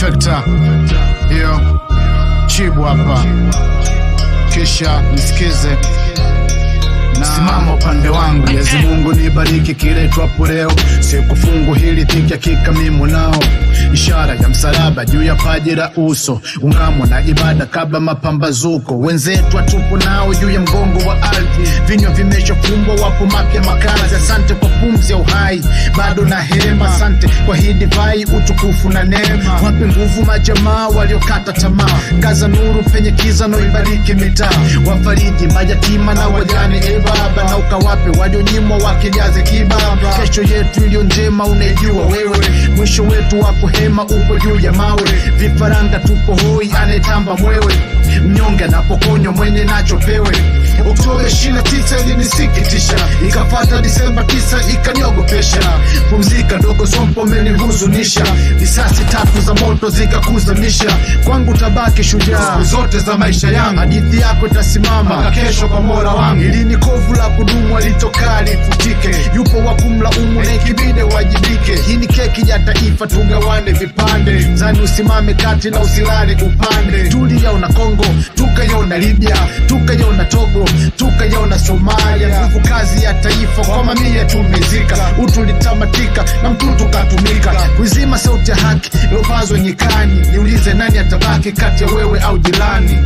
Perfecta hiyo chibu hapa, kisha nisikize. Simama upande wangu. Mwenyezi Mungu nibariki kile twapo leo, siku fungu hili dhiki hakika mimi nao, ishara ya msalaba juu ya paji la uso, ungamo na ibada kabla mapambazuko, wenzetu hatupo nao juu ya mgongo wa ardhi, vinywa vimeshafumbwa, wapo mapya makazi. Asante kwa pumzi ya uhai, bado na hema. Asante kwa hii divai, utukufu na neema. Wape nguvu majamaa waliokata tamaa, ngaza nuru penye kiza, na ibariki mitaa, wafariji mayatima na wajane, e Baba, na ukawape walionyimwa wakijaze kibaba. Kesho yetu iliyo njema unaijua wewe, mwisho wetu wa kuhema upo juu ya mawe. Vifaranga tupo hoi, anetamba mwewe, mnyonge anapokonywa mwenye nacho pewe. Oktoba 29 ilinisikitisha, ikafata Disemba 9 ikaniogopesha. Pumzika dogo Sompo, umenihuzunisha, risasi tatu za moto zikakuzamisha. Kwangu tabaki shujaa siku zote za maisha yangu, hadithi yako itasimama mpaka kesho kwa Mola wangu. Ili ni kovu la kudumu, alitokaa lifutike, yupo wa kumlaumu na ikibidi wajibike. Hii ni keki ya taifa, tugawane vipande, zani usimame kati na usilale upande. Tuliyaona Kongo, tukaiona Libya, tukaiona Togo, tukaiona Somalia. Nguvu kazi ya taifa kwa mamia tumezika, utu ulitamatika na mtutu katumika kuizima sauti ya haki ilopazwa nyikani. Niulize, nani atabaki kati ya wewe au jirani?